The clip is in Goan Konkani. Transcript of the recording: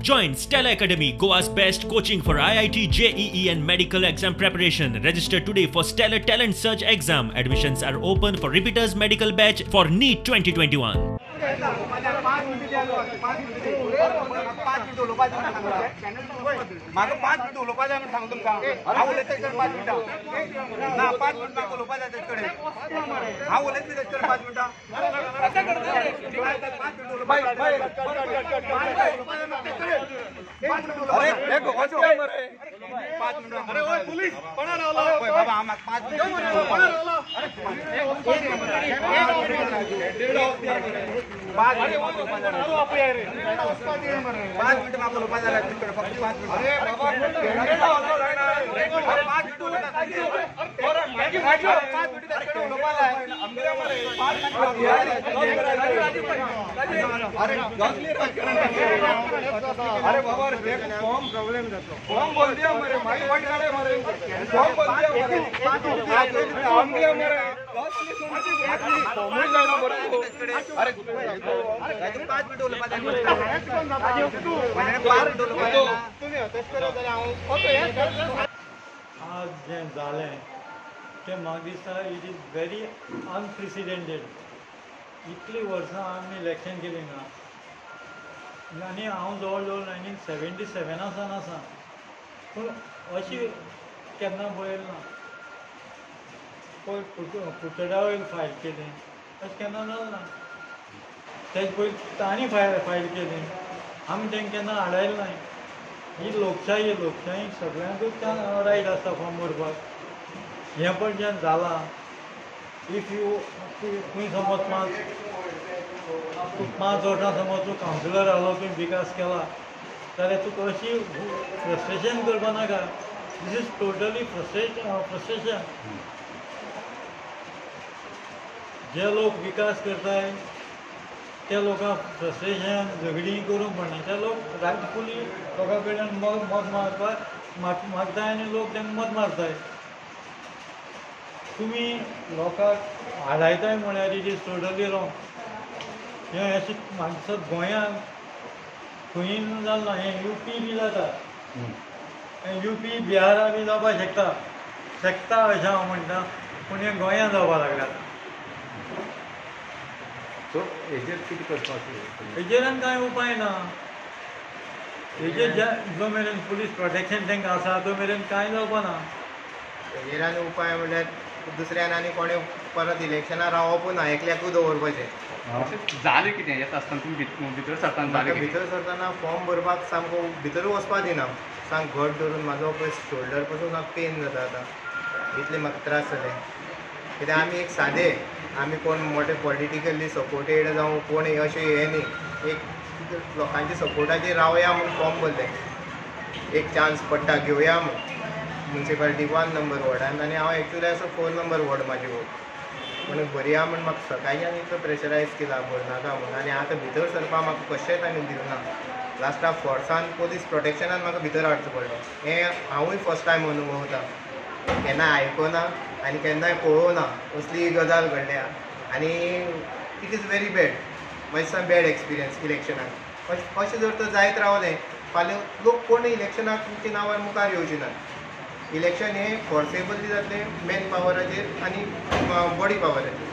Join Stella Academy, Goa's best coaching for IIT, JEE and medical exam preparation. Register today for Stellar Talent Search exam. Admissions are open for repeaters medical batch for NEET 2021. म्हाका 5 मिनट उलोवपा जाय म्हूण सांगता तुमकां. हांव उलयता तेजे कडेन 5 मिनटां ना, 5 मिनट म्हाका उलोवपा जाय तेजे कडेन. हांव उलयतलें तेजे कडेन 5 मिनटां. 5 मिनट उलोवपा जाय. 5 मिनट. बाबा म्हाका 5 मिनट. 5 मिनट म्हाका उलोवपा जाय तेजे कडेन, फक्त 5 मिनट. 5 मिनट तेजे कडेन उलोवपा जाय. अरे बाबा फॉर्म प्रॉब्लेम जातो. फॉर्म बोल दिया मरे माई वाट काढे मरे. फॉर्म बोल दिया मरे फॉर्म दिया मरे. फॉर्मूच जायना बरोबर. अरे 5 मिनट उलोवपा जाय. 5 मिनट उलोवपा जाय. आज जें जालें तें म्हाका दिसता it is very unprecedented. इतलीं वर्सां आमी इलेक्शन केलीं ना आनी हांव जवळ जवळ 1977 सावन आसा, पूण अशी केन्ना पळयलें ना. पयर कुटडा वयर फायल केलें अशें केन्ना जालें ना. तेजे पयलीं तांणी फायल केलें, आमी तांकां केन्ना आडायलें ना. ही लोकशाही, लोकशाही सगळ्यांकूच रायट आसता फॉर्म भरपाक. हें पण जें जालां, if you तुवें समज 5 वर्सां समज तूं कावन्सिलर आसलो, तुवें विकास केला जाल्यार तुका अशी फ्रस्ट्रेशन करपा नाका. This is totally frustration. जे लोक विकास करताय त्या लोकांक फ्रस्ट्रेशन झगडीं करूंक पडना. ते लोक रायटफुली लोकां कडल्यान मत मारपाक मागताय आनी लोक तांकां मत मारताय. तुमी लोकांक आडायताय म्हळ्यार it is totally wrong. हें अशें म्हाका दिसता गोंयांत खंय जालें ना. हें युपी बी जाता, हें युपी बिहारा बी जावपाक शकता शकता अशें हांव म्हणटा, पूण हें गोंयांत जावपाक लागलां आतां. सो हेजेर कितें करपाचें? हेजेर आनी कांय उपाय ना. हेजेर जो मेरेन पुलीस प्रोटेक्शन तांकां आसा तो मेरेन कांय जावपा ना. हेजेर आनी उपाय म्हणल्यार दुसऱ्यान आनी कोणें परत इलेक्शनाक रावपूच ना, एकल्याकूच दवरपाचें. जालें कितें येता आसतना तुमी भितर सरतना जालें कितें? भितर सरतना फॉर्म भरपाक सामको भितरूच वचपाक दिना, सामको घट धरून म्हाजो पळय शोल्डर पसून सामको पेन जाता आतां, इतले म्हाका त्रास जाले. कित्याक आमी एक सादे, आमी कोण मोठे पॉलिटिकली सपोर्टेड जावं कोण अशें हें न्ही, एक लोकांच्या सपोर्टाचेर रावया म्हूण फॉर्म भरलें, एक चान्स पडटा घेवया म्हूण. म्युनिसिपालिटी 1 नंबर वॉर्डान आनी हांव एक्चुअली आसा 4 नंबर वॉर्ड म्हाजी वोट म्हणून भरया म्हूण म्हाका सकाळच्यान इतलो प्रेशरायज केला भरनाका म्हूण. आनी आतां भितर सरपाक म्हाका कशेंच आनी दिवना. लास्टाक फोर्सान पोलीस प्रोटेक्शनान म्हाका भितर हाडचो पडलो. हें हांवूय फर्स्ट टायम अनुभवता, केन्ना आयकना आनी केन्नाय पळोवना असली गजाल घडल्या. आनी it is very bad, मातसो बॅड एक्सपिरियन्स इलेक्शनाक. अशें जर तर जायत रावलें फाल्यां लोक कोण इलेक्शनाक तुमच्या नांवार मुखार येवचे नात. इलेक्शन हें फोर्सेबली जातलें मॅन पावराचेर आनी बॉडी पावराचेर.